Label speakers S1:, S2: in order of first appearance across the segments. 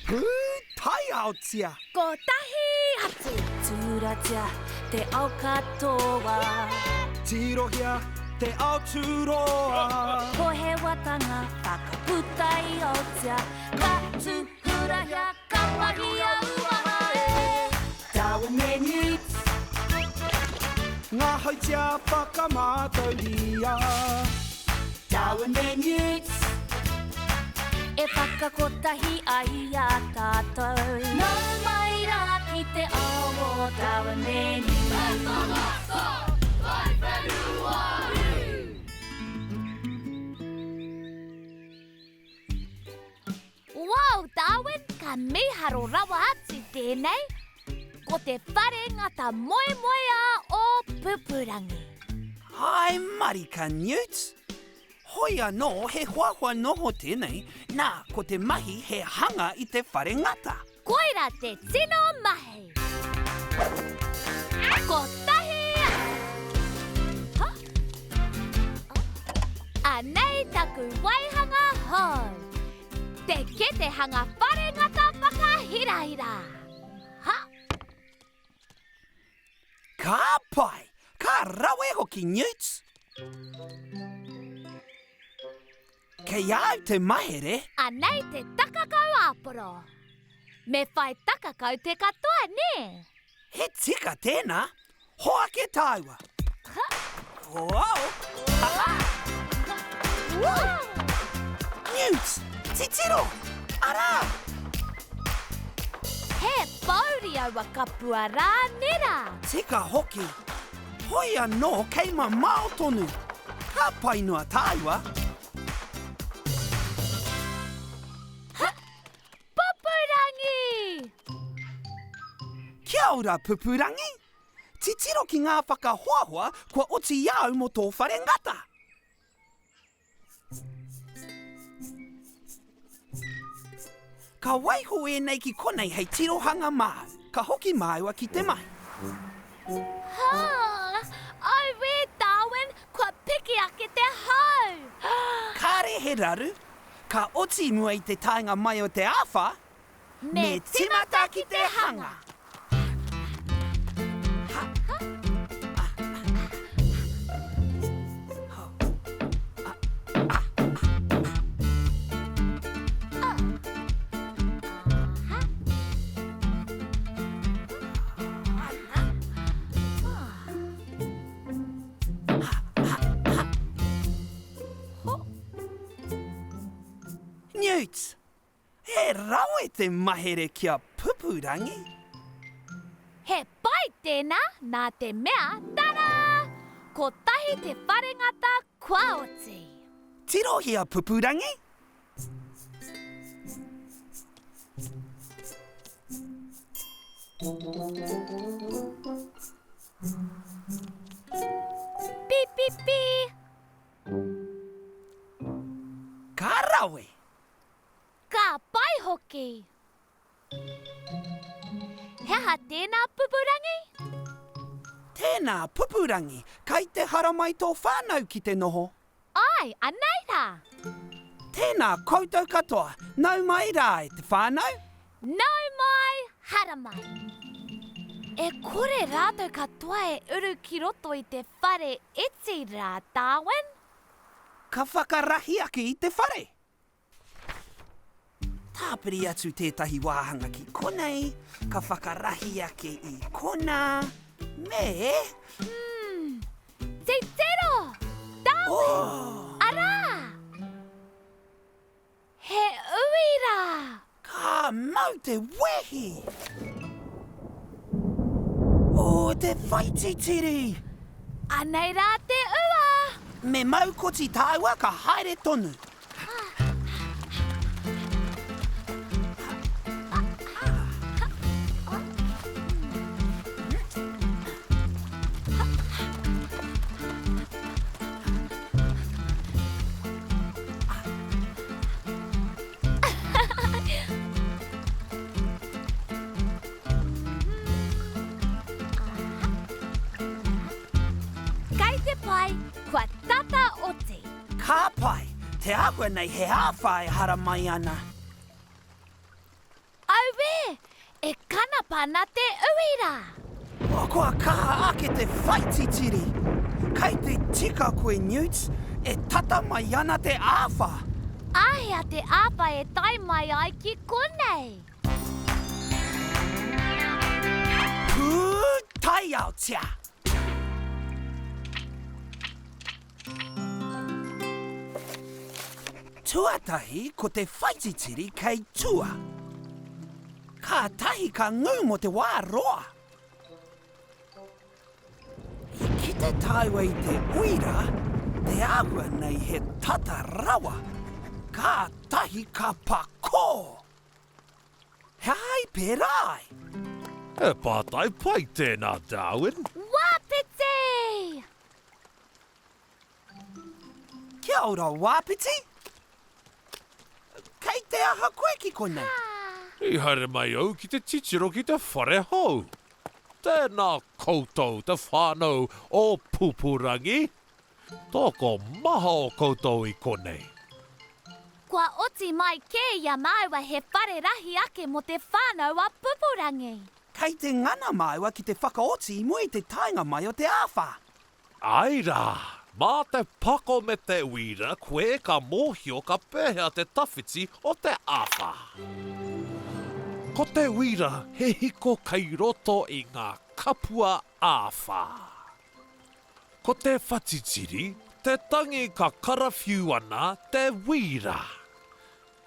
S1: Pūtaiaotia!
S2: Kotahi atu!
S3: Tūratia te ao katoa.
S1: Tirohia te ao tūroa.
S3: Pohewatanga whakaputa i Aotea. Ka tūhurahia, ka mahia uaha e.
S1: Darwin me Newt. Ngā hautia whakamātauria. Darwin me Newt.
S3: E whakakotahi ai i a tātou. Nau mai rā ki te ao o Darwin me Newt.
S2: Wow, Darwin, ka mīharo rawa atu tēnei! Ko te whare ngata moemoeā o Pupurangi.
S1: Āe marika, Newt! Hoi anō, he hoahoa noho tēnei, nā, ko te mahi he hanga i te whare ngata.
S2: Koira te tino mahi! Kotahi atu! Ha? Anei taku waihanga hou! Te kete hanga whare ngata whakahirahira! Ha!
S1: Ka pai! Ka rawe hoki, Newt! Kei a au te mahere.
S2: Anei te takakau āporo. Me whai takakau te katoa, nē?
S1: He tika tēnā. Hoake tāua. Wow! Newt, titiro! Arā!
S2: He pōuri aua kapua rā, nē rā?
S1: Tika hoki. Hoi anō kei mamao tonu. Ka pai noa tāua.
S2: Ha! Pupurangi!
S1: Kia ora, Pupurangi! Titiro ki ngā whakahoahoa kua oti i a au mō tō whare ngata. Ka waiho ēnei ki konei hei tirohanga māu. Ka hoki māua ki te mahi.
S2: Hā! Auē, Darwin, kua piki ake te hau!
S1: Kāre he raru. Ka oti i mua i te taenga mai o te āwhā, Me timata ki te hanga! Newt! He rawe te mahere ki a Pupurangi.
S2: He pai tēnā nā te mea, tara! Kotahi te whare ngata kua oti.
S1: Tirohia Pupurangi!
S2: Pī-pī-pī!
S1: Ka rawe!
S2: Ka pai hoki! He aha tēnā pupurangi?
S1: Tēnā pupurangi, kai te haramai tō whānau ki te noho.
S2: Āe, anei rā!
S1: Tēnā koutou katoa, nau mai rā e te whānau.
S2: Nau mai, haramai! E kore rātou katoa e uru ki roto i te whare iti rā, Darwin?
S1: Ka whakarahi ake i te whare. Tāpiri atu tētahi wāhanga ki konei, ka whakarahi ake i konā, me.
S2: Hmm. Titiro! Darwin!
S1: Oh!
S2: Arā! He uira!
S1: Ka mau te wehi! Oh, te whaititiri!
S2: Anei rā te ua!
S1: Me mau koti tāua ka haere tonu.
S2: Kei te pai, kua tata oti.
S1: Ka pai, te āhua nei he āwhā e haramai ana.
S2: E kanapa ana te uira!
S1: Kua kaha ake te whaititiri! Kei te tika koe Newt, e tata mai ana te āwhā!
S2: Āhea te āwhā e tae mai ai ki konei?
S1: Pūtaiaotia! Tuatahi ko te whaititiri kei tua. Kātahi ka ngū mō te wā roa. I kite tāua i te uira, te āhua nei he tata rawa. Kātahi ka pakō! He aha i pērā ai?
S4: He pātai pai tēnā, Darwin.
S2: Wāpiti!
S1: Kia ora, Wāpiti! Kei te aha koe ki konei?
S4: I haere mai au ki te titiro ki te whare hou. Tēnā koutou te whānau o Pupurangi. Tokomaha o koutou i konei.
S2: Kua oti mai kē i a māua he whare rahi ake mō te whānau a Pupurangi.
S1: Kei te ngana māua ki te whakaoti i mua i te taenga mai o te āwhā.
S4: Āe rā, mā te pako me te uira koe ka mōhio ka pēhea te tawhiti o te āwhā. Ko te uira he hiko kei roto i ngā kapua āwhā. Ko te whatitiri te tangi ka karawhiu ana te wīra.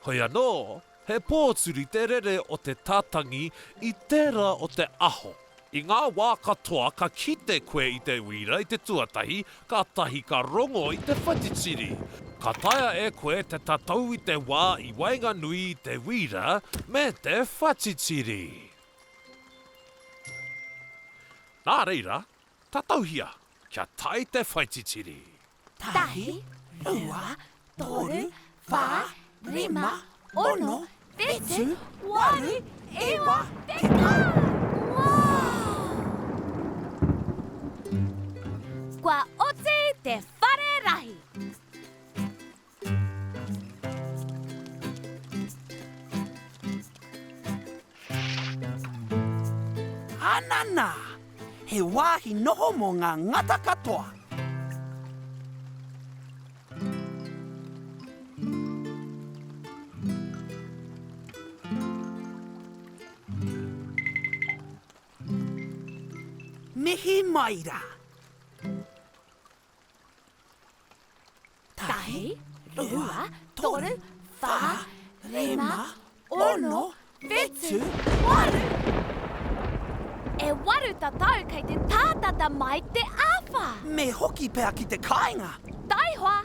S4: Hoi anō, he pōturi te rere o te tātangi i tērā o te aho. I ngā wā katoa ka kite koe i te wīra i te tuatahi, kātahi ka rongo i te whatitiri. Ka taea e koe te tatau i te wā i waenganui i te wīra me te whatitiri. Nā reira, Tatauhia, kia tae te whaititiri.
S2: Tahi, rua, toru, whā, rima, ono, whitu, waru, iwa, tekau! Wow! Kua oti te whare rahi!
S1: Anana! He wāhi noho mō ngā ngata katoa. Mihi mai rā.
S2: Tahi, rua, toru, whā, rima, ono, whitu, waru! E waru tatau kei te tātata mai te āwhā!
S1: Me hoki pea ki te kāinga!
S2: Taihoa!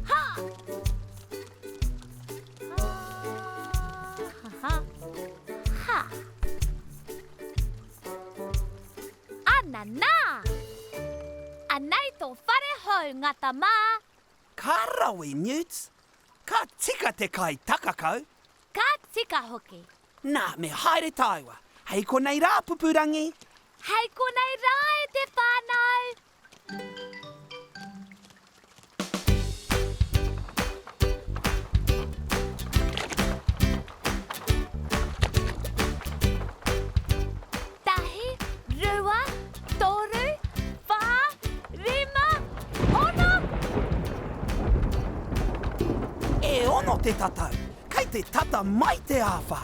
S2: Ha! Ha, ha, ha. Ananā! Anei tō whare hou, Ngata mā!
S1: Ka rawe, Newt! Ka tika te kai takakau!
S2: Ka tika hoki!
S1: Nā, me haere tāua. Hei konei rā, Pupurangi!
S2: Hei konei rā e te whānau! Tahi, rua, toru, whā, rima, ono!
S1: E ono te tatau! Kei te tata mai te āwhā!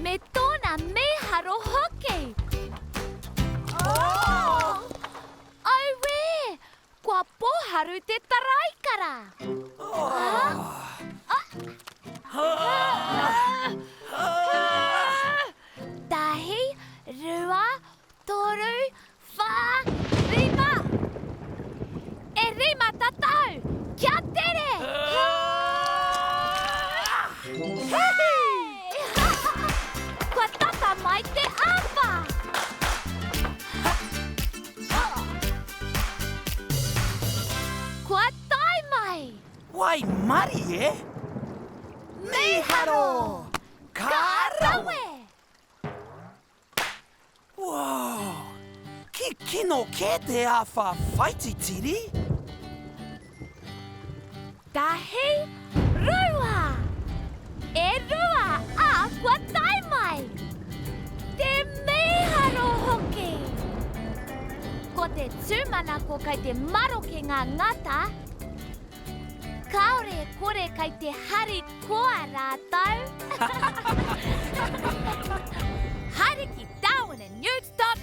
S2: Me tōna mīharo hoki! Oh! Auē! Kua pōharu te taraikara! Tahi, rua, toru, whā, rima! E rima tatau! Kia tere! Kua tata mai te āwhā! Kua tae mai!
S1: Waimarie! Mīharo! Ka rawe! Wow! Ki kino kē te āwhā whaititiri!
S2: Tahi, rua! E rua! Kua tae mai! Te mīharo hoki! Ko te tūmanako kei te maroke ngā ngata, kāore e kore kei te hari koa rātou. Haere ki darwinandnewts.org.